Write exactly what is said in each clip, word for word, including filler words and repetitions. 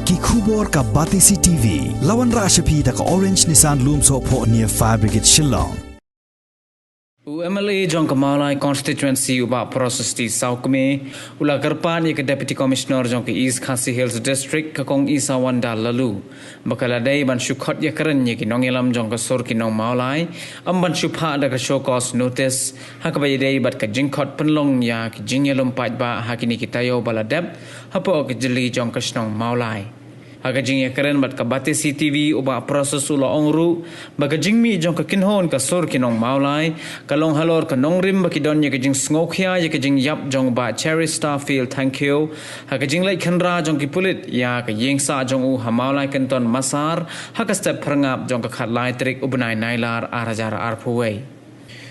Ki khubor ka Batesi T V. La wanrah sha phi da ka Orange Nissan Lumsohphoh near Fire Brigade Shillong. U M L A jong ka Mawlai Constituency u Bah Prasasti Sawkmie u la kyrpad ïa ka Deputy Commissioner jong ka East Khasi Hills District ka Kong Isawanda Laloo ba ka la dei ban shu khot ïakren ïa ki nongïalam jong ka sur ki nong Mawlai, ym ban shu phah da ka show cause notice ha kaba ïadei bad ka jingkhot pynlong ïa ki jingïalum paidbah ha kine ki taïew ba la dep hapoh ka jylli jong ka shnong Mawlai. Ha ka jingïakren bad ka Batesi T V u Bah Prasasti u la ong ruh ba ka jingmih jong ka kynhun ka sur ki nong Mawlai ka long halor ka nongrim ba ki don ïa ka jingsngewkhia ïa ka jingïap jong u Bah Cherry Starfield Thangkhiew ha ka jingleit khynra jong ki pulit ïa ka ïingsah jong u ha Mawlai Kynton Massar ha ka step phyrngap jong ka khatlai tarik u bnai Nailar ar hajar arphew wei.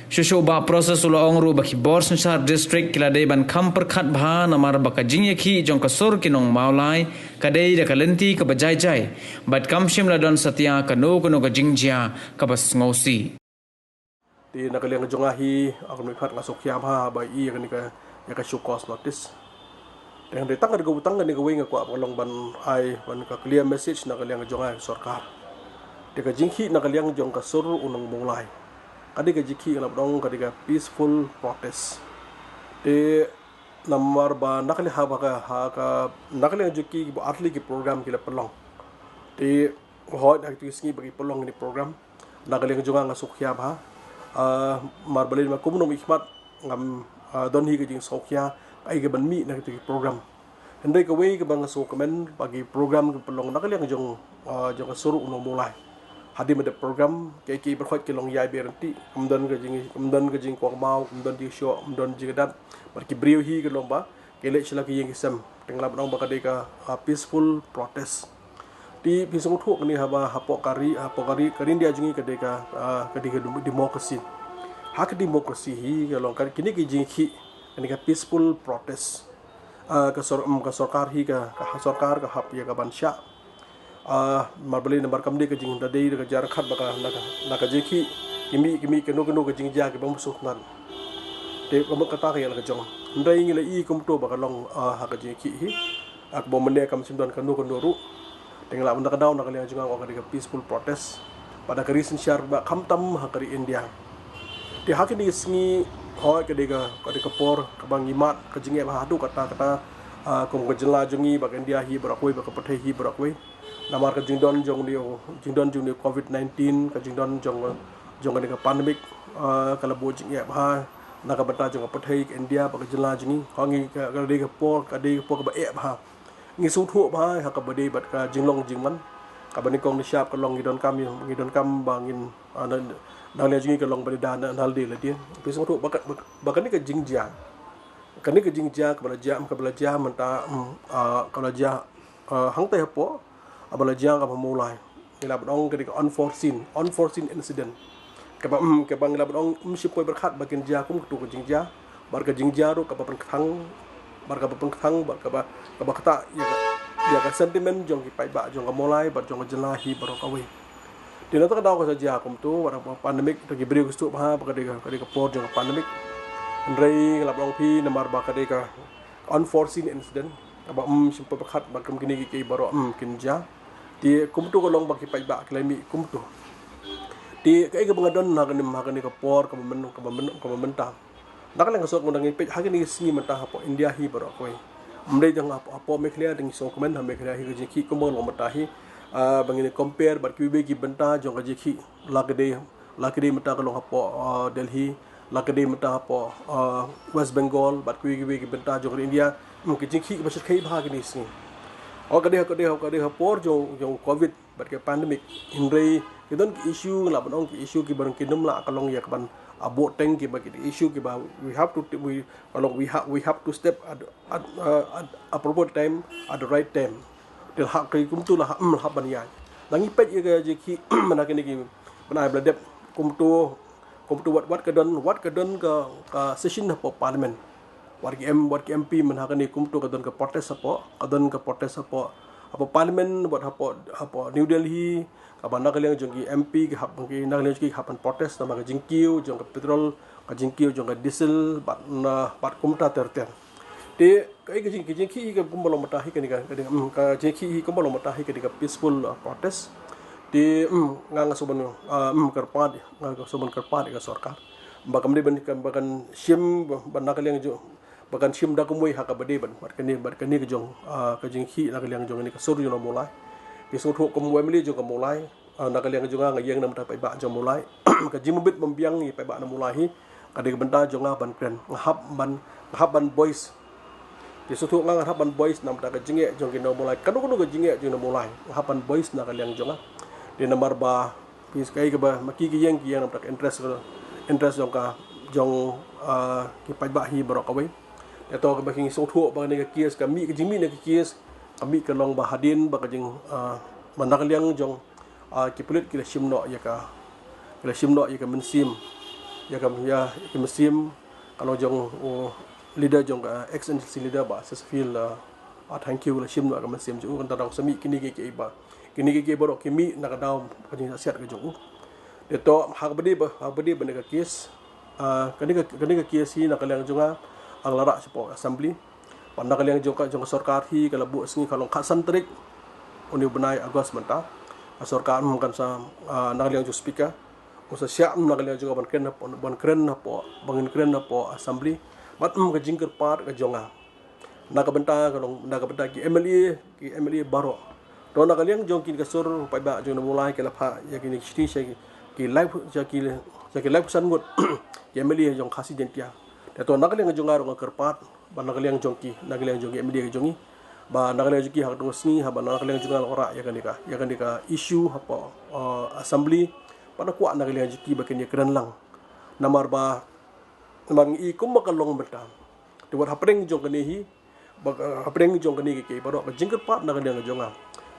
Shuh shuh u Bah Prasasti u la ong ruh ba ki bor synshar district ki la dei ban kham pyrkhat bha namar ba ka jingïakhih jong ka sur ki nong Mawlai ka dei da ka lynti kaba jai jai bad kam shym la don satia kano kano ka jingjia kaba sngewsih. Te na ka liang jong nga hi, ah, kumne pat nga sngewkhia bha ba i ïa kane ka, ïa ka show cause notice. Te hynrei tang ka dei ka, tang kane kawei nga kwah ban long ban ai ban ka clear message na ka liang jong nga ïa ka sorkar. Te ka jingkhih na ka liang jong ka sur u nong Mawlai, ka dei ka jingkhih, nga la ong, ka dei ka peaceful protest. Te namar ba na ka liang ha ba ka, ha ka, na ka liang jong ki, ki ba artylli ki program ki la pynlong. Te hooid ha kito ki sngi ba ki pynlong kine ki program, na ka liang jong nga nga sngewkhia bha. Ah, namar balei, namar kumno mynkhmat ngam, ah, don hi ka jingsngewkhia kaei kaban mih na kito ki program. Hynrei kawei kaba nga sngewkmen ba ki program ki pynlong na ka liang jong, ah, jong ka sur u nong Mawlai. Hadien ba dep program, kiei kiei baroh ki long ïai beit ryntih, ym don ka jing, ym don ka jingkwah maw, ym don jingshoh, ym don jingdat. Bad ki briew hi ki long ba ki leit sha la ki ïing ki sem. Te nga lah ban ong ba ka dei ka, ah, peaceful protest. Te phi sngewthuh kane haba hapoh ka ri, hapoh ka ri, ka ri India jong ngi ka dei ka, ah, ka dei ka dem-, democracy. Ha ka democracy hi ka long ka, kine ki jingkhih, kane ka peaceful protest. Ah, ka sor-, em, ka sorkar hi ka, ka ha-, sorkar ka hap ïa ka ban shah. Ah, namar balei, namar kam dei ka jing, da dei da ka jingkyrkhat ba ka, na ka, na ka jingkhih ki mih, ki mih kano kano ka jingjia kiba ym sngewtynnat. Te ka mut kata ka ïa la ka jong. Hynrei ngi la i kumto ba ka long, ah, ha ka jingkhih hi. Ah, kaba mynne kam shym don kano kano ruh. Te nga lah ban da ka daw na ka liang jong nga, ka dei ka peaceful protest. Bad da ka ri synshar ba khamtam ha ka ri India. Te ha kine ki sngi, hooid ka dei ka, ka dei ka por kaba ngi mad ka jingeh bha haduh katta katta, ah, kum ka jylla jong ngi bad ka India hi baroh kawei, bad ka pyrthei hi baroh kawei. Namar ka jingdon jong une u, jingdon jong une u covid nineteen, ka jingdon jong, jong kane ka pandemic, ah, ka la buh jingeh bha na ka bynta jong ka pyrthei, ka India bad ka jylla jong ngi. Hooid ngi ka, ka dei ka por, ka dei ka por kaba eh bha. Ngi sngewthuh bha ha kaba dei bad ka jinglong jingman. Kaba nyngkong nyngshap ka long ngi donkam, ngi donkam ba ngin, ah, na, na liang jong ngi ka long ba dei da na, na lade lade. Phi sngewthuh ba ka, ba, ba kane ka jingjia, kane ka jingjia kaba la jia, kaba la jia mynta, mm, ah, kaba la jia, ah, hangtai hapoh, ah, ba la jia kaba Mawlai. Ngi lah ban ong ka dei ka unforeseen, unforeseen incident. Kaba, mm, kaba ngi lah ban ong, mm, shim poi pyrkhat ba kin jia kum katu ka jingjia. Bad ka jingjia ruh kaba pynkthang, bad kaba pynkthang, bad kaba, kaba ktah ïa ka, ïa ka sentiment jong ki paidbah jong ka Mawlai bad jong ka jylla hi baroh kawei. Te na kata ka daw ka sa jia kumtu, wat ka pandemic, te ki briew ki sngewthuh bha ba ka dei ka, ka dei ka por jong ka pandemic. Hynrei nga lah ban ong phi namar ba ka dei ka unforeseen incident, kaba ym shym pyrkhat ba kum kine ki, ki baroh, mm, kin jia. Te kumtu ka long ba ki paidbah ki la mih kumtu. Te kaei kaba nga don ha kane, ha kane ka por kaba myn, kaba myn, kaba mynta. Na ka liang ka sor, ngi dang peit ha kine ki sngi mynta hapoh India hi baroh kawei. Ym dei tang hapoh, hapoh Meghalaya, te ngi sngewkmen ha Meghalaya hi ka jingkhih kumba long mynta hi. Ah, ba ngin compare bad kiwei kiwei ki bynta jong ka jingkhih. La ka dei, la ka dei mynta ka long hapoh, ah, Delhi, la ka dei mynta hapoh, ah, West Bengal, bad kiwei kiwei ki bynta jong ka ri India. Hmm, ka jingkhih kaba shyrkhei bha kine ki sngi. Oh, ka dei, ka dei, ka dei ha por jong, jong covid bad ka pandemic. Hynrei ki don ki issue, nga lah ban ong ki issue kiba kin ym lah ka long ïa kaban, ah, buh teng kiba ki issue kiba we have to, we, ka long we ha-, we have to step at, at, uh, at appropriate time, at the right time. Te la ha ka kumtu la ha, mm, la ha ban ïaid. Ngi peit ïa ka jingkhih mynta kine ki bnai ba la dep kumtu, kumtu wat, wat ka don, wat ka don ka, ka session hapoh Parliament. Wat ki M, wat ki M P mynta kane kumtu ka don ka protest hapoh, ka don ka protest hapoh, hapoh Parliament, wat hapoh, hapoh New Delhi, kaba na ka liang jong ki M P ki hap, ki na ka liang jong ki hap ban protest namar ka jingkiew jong ka petrol, ka jingkiew jong ka diesel, bad na, bad kumta ter ter. Te ka, ka jing, ka jingkhih hi ka kumba long mynta hi kane ka, ka jing, mm, ka jingkhih hi kumba long mynta hi kane ka peaceful, uh, protest. Te, mm, nga nga sngewbha, uh, mm, kyrpad, nga nga sngewbha kyrpad ïa ka sorkar ba kam dei ban, ba kan shim, ba na ka liang jong, ba kan shim da kumwei ha kaba dei ban, bad kane, bad kane ka jong, uh, ka jingkhih na ka liang jong kane ka sur jong u Nongmulai. Te sngewthuh kum u M L A jong ka Mawlai, ah, na ka liang jong nga nga ïeng na ka bynta paidbah jong Mawlai. Ka jingmut bym biang ïa paidbah na Mawlai hi ka dei ka bynta jong nga ban kren, nga hap ban, nga hap ban voice. Te sngewthuh nga, nga hap ban voice na ka bynta ka jingeh jong ki nong Mawlai, kano kano ka jingeh jong nong Mawlai nga hap ban voice na ka liang jong nga. Te namar ba phi sa kaei kaba ma ki ki ïeng, ki ïeng na ka bynta ka interest, interest jong ka, jong, ah, ki paidbah hi baroh kawei. Te to kaba ki sngewthuh ba kane ka case, ka mih, ka jingmih na ka case ka mih ka long ba hadien ba ka jing, ah, ba na ka liang jong, ah, ki pulit ki la shim noh ïa ka, ki la shim noh ïa ka mynsiem, ïa ka, ïa, ïa ka mynsiem ka long jong u leader jong ka, ex N C C leader Bah Sesefil, ah, ah, Thangkhiew, la shim noh ïa ka mynsiem jong u. Kan ta dang sa mih kine kiei kiei ba, kine kiei kiei baroh ki mih na ka daw ka jingsiat ka jong u. Te to ha kaba dei ba, ha kaba dei ba kane ka case, ah, kane ka, kane ka case hi na ka liang jong nga, ah, nga la rah shapoh assembly. Bad na ka liang jong ka, jong ka sorkar hi ka la buh sngi, ka long khatsan tarik une u bnai August mynta. Ka sorkar, mm, kan sa, ah, na ka liang jong speaker, u sa shah, mm, na ka liang jong ka ban kren hapoh, ban kren hapoh, ban kren hapoh assembly. Bad, mm, ka jingkyrpad ka jong nga na ka bynta ka long, na ka bynta ki M L A, ki M L A baroh. To na ka liang jong kine ka sur paidbah jong nong Mawlai ki la phah ïa kine ki shithi sha ki, ki lai, sha ki, sha ki laiphew san ngut ki M L A jong Khasi Jaiñtia. Te to na ka liang jong nga ruh nga kyrpad ba na ka liang jong ki, na ka liang jong ki M L A jong ngi, ba na ka liang jong ki ha kato ka sngi, haba na ka liang jong nga la rah ïa kane ka, ïa kane ka issue hapoh, uh, assembly, ba na kwah na ka liang jong ki ba kin ïakren lang. Namar ba, namar ngi i kumba ka long mynta. Te wat hapdeng jong kane hi, ba, uh, hapdeng jong kane kiei kiei baroh, ka jingkyrpad na ka liang jong nga,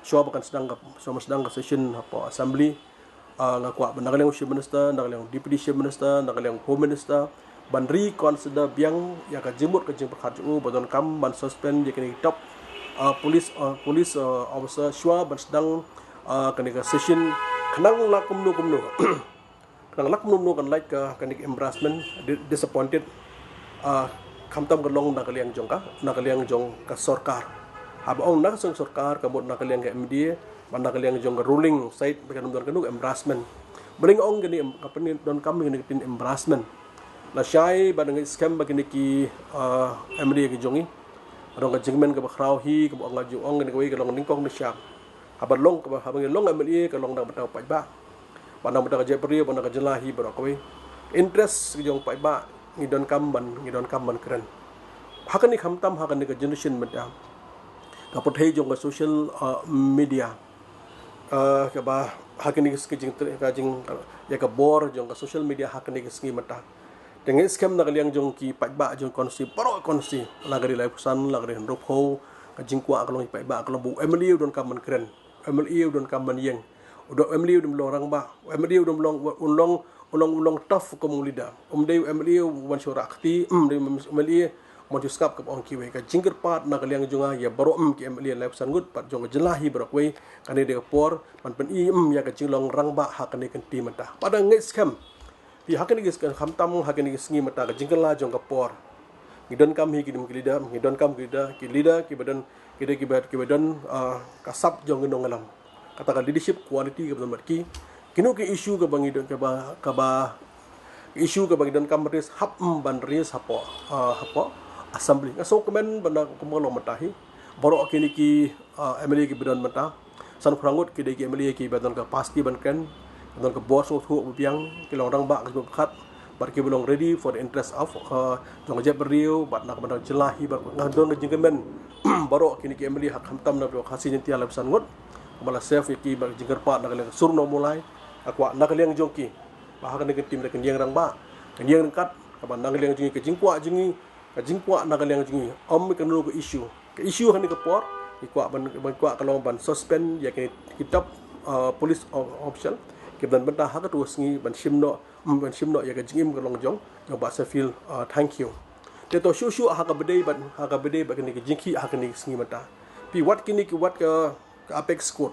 shuwa ba kan sdang ka, shuwa ba sdang ka session hapoh assembly, ah, nga kwah ba na ka liang u Chief Minister, na ka liang u Deputy Chief Minister, na ka liang u Home Minister, ban reconsider biang ïa ka jingmut ka jingpyrkhat jong u ba donkam ban suspend ïa kine ki top, ah, police, ah, police, ah, officer shuwa ban sdang, ah, kane ka session. Khnang la kumno kumno, khnang la kumno kumno kan lait ka, kane ka embarrassment, di-, disappointed, ah, khamtam ka long na ka liang jong ka, na ka liang jong ka sorkar. Haba ong na ka sorkar, ka mut na ka liang ka M D A, ba na ka liang jong ka ruling side, ba kan ym don kano ka embarrassment. Balei nga ong kane em-, ka pyndonkam, donkam kane ka ktien embarrassment? Lashai ba nga ngeit skhem ba kine ki, ah, M L A ki jong ngi, ba don ka jingkmen kaba khraw hi, kaba ong, nga ju ong kane kawei ka long nyngkong nyngshap. Haba long, kaba, haba ngi long M L A ka long na ka bynta u paidbah, ba na ka bynta ka jaitbynriew, ba na ka jylla hi baroh kawei. Interest ki jong u paidbah ngi donkam ban, ngi donkam ban kren. Ha kane khamtam, ha kane ka generation mynta, ka pyrthei jong ka social, ah, media, ah, kaba ha kane ka jing, ka jing, ïa ka bor jong ka social media ha kane ka sngi mynta. Te nga ngeit skhem na ka liang jong ki paidbah jong ka constituency, baroh constituency, la ka dei laiphew san, la ka dei hynriewphew, ka jingkwah ka long ki paidbah ka long ba u M L A u donkam ban kren, u M L A u donkam ban ïeng. U don, u M L A u dei ban long rangbah, u M L A u dei ban long, u long, u long, u long tough kum u leader. Um dei u M L A u wan shu rah kti, um dei u M L A u wan shu sngap kaba ong kiwei. Ka jingkyrpad na ka liang jong nga ïa baroh, um, ki M L A laiphew san ngut pat jong ka jylla hi baroh kawei, kane dei ka por ban pyni, um, ïa ka jinglong rangbah ha kane ka kynti mynta. Bad nga ngeit skhem phi, ha kane ka khamtam, ha kane ka sngi mynta, ka jingkylla jong ka por, ngi donkam hi ki, ki leader, ngi donkam ki leader, ki leader kiba don, ki leader kiba, kiba don, ah, ka sap jong ki nongïalam. Kata ka leadership quality kaba don bad ki. Kino ki issue kaba ngi don, kaba, kaba issue kaba ngi donkam raise, hap, um, ban raise hapoh, ah, hapoh assembly. Nga sngewkmen ba na kumba long mynta hi, baroh kine ki, ah, M L A kiba don mynta, san phew ngut ki dei ki M L A kiba don ka capacity ban kren, don ka bor sngewthuh ba biang, ki long rangbah ka jingpyrkhat, bad kiba long ready for the interest of, uh, jong ka jaitbynriew, bad na ka bynta ka jylla hi, bad nga don ka jingkmen baroh kine ki M L A ha khamtam na ka Khasi Jaiñtia laiphew san ngut, ba la serve ïa ki bad ka jingkyrpad na ka liang ka sur nong Mawlai. Nga kwah na ka liang jong ki ba ha kane ka kynti mynta kin ïeng rangbah, kin ïeng ryngkat, kaba na ka liang jong ngi, ka jingkwah jong ngi, ka jingkwah na ka liang jong ngi, ym kano ka issue. Ka issue ha kane ka por, ngi kwah ban, ban kwah ka long ban suspend ïa ki, ki top, uh, police o-, official kiba don bynta ha kato ka sngi ban shim noh, mm, ban shim noh ïa ka jingim ka long jong, jong Bah Sefil, uh, Thangkhiew. Te to shuh shuh ha kaba dei bad, ha kaba dei bad kane ka jingkhih ha kane ka sngi mynta. Phi, wat kine ki, wat ka, ka Apex Court.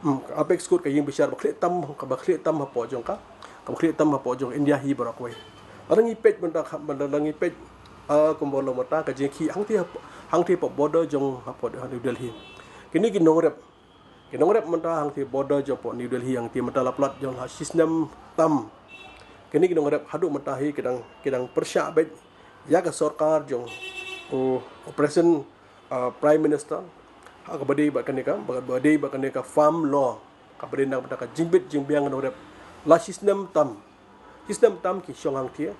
Hmm, ka Apex Court ka ïing bishar ba khlieh tam, kaba khlieh tam hapoh jong ka, kaba khlieh tam hapoh jong India hi baroh kawei. Lada ngi peit mynta, lada ngi peit Kumba long mynta ka jingkhih hangthie, hangthie hapoh border jong hapoh New Delhi. Kine ki nongrep, ki nongrep mynta hangthie border jong hapoh New Delhi hangthie mynta la plat jong ha shisnem tam. Kine ki nongrep haduh mynta hi ki dang, ki dang pyrshah beit ïa ka sorkar jong u President, Prime Minister, ha kaba ïadei bad kane ka, bad kaba ïadei bad kane ka farm law, kaba ïadei na ka bynta ka jingbit jingbiang nongrep. La shisnem tam, shisnem tam ki shong hangthie.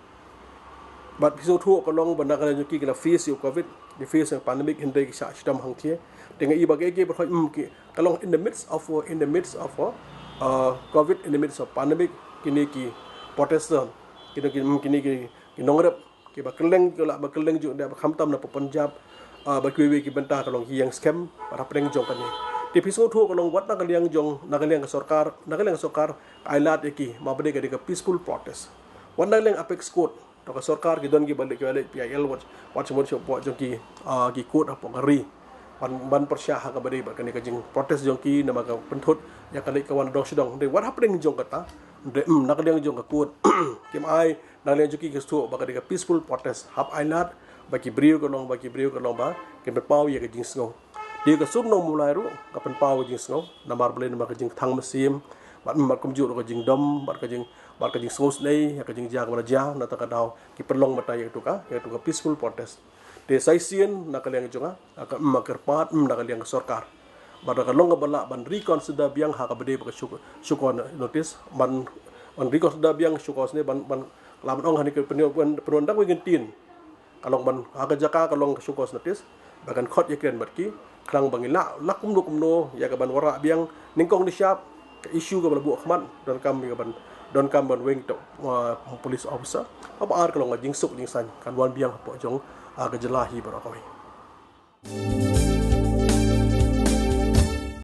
Bad phi sngewthuh ka long ba na ka liang jong ki, ki la face ïa u covid, ki face ïa u pandemic, hynrei ki shah shitom hangthie. Te nga i ba ki, ki, ki, mm, ki, ka long in the midst of, in the midst of, uh, covid, in the midst of pandemic, kine ki protester, kine ki, mm, kine ki, ki nongrep, kiba kylleng, ki la ba kylleng jong, da ba khamtam na Punjab, uh, bad kiwei kiwei ki bynta, ka long ki ïeng skhem bad hapdeng jong kane. Te phi sngewthuh ka long wat na ka liang jong, na ka liang ka sorkar, na ka liang ka sorkar ka ai lad ïa ki, ma ba dei ka, dei ka peaceful protest. Wat na ka liang apex court, to ka sorkar ki don kiba leit, kiba leit P I L, wat, wat shu, wat shu, wat jong ki, uh, ki court hapoh ka ri ban, ban pyrshah ha kaba dei bad kane ka jingprotest jong ki, namar ka pynthut ïa ka leit ka wan dong sha dong. Hynrei wat hapdeng jong kata, hynrei, mm, na ka liang jong ka court kim ai, na ka liang jong ki ki sngewthuh ba ka dei ka peaceful protest. Hap ai lad ba ki briew, ka long ba ki briew, ka long ba kin pynpaw ïa ka jingsngew. Te ka sur nongmulai ruh ka pynpaw ka jingsngew, namar balei, namar ka jingthang mynsiem, bad, mm, bad kumjuh ruh ka jingdom, bad ka jing, bad ka jingsngewsynei ïa ka jingjia kaba la jia. Na kata ka daw ki pynlong mynta ïa katu ka, ïa katu ka peaceful protest. Te sa shisien na ka liang jong nga, ka, mm, kyrpad, mm, na ka liang ka sorkar, bad ka long kaba lah ban reconsider biang ha kaba dei bad ka show, show cause notice, ban, ban reconsider biang show cause ne, ban, ban, lah ban ong hangne ka pynwan, pynwan dang wei kyntien. Ka long ban, ha ka jaka ka long ka show cause notice, ba kan khot ïakren bad ki, khnang ba ngin lah, lah kumno kumno ïa ka ban wanrah biang nyngkong nyngshap ka issue kaba la buh khmat, donkam ïa ka ban, donkam ban weng to, uh, police officer. Kaba ar ka long ka jingsuk jingsaiñ kan wan biang hapoh jong, uh, ka jylla hi baroh kawei.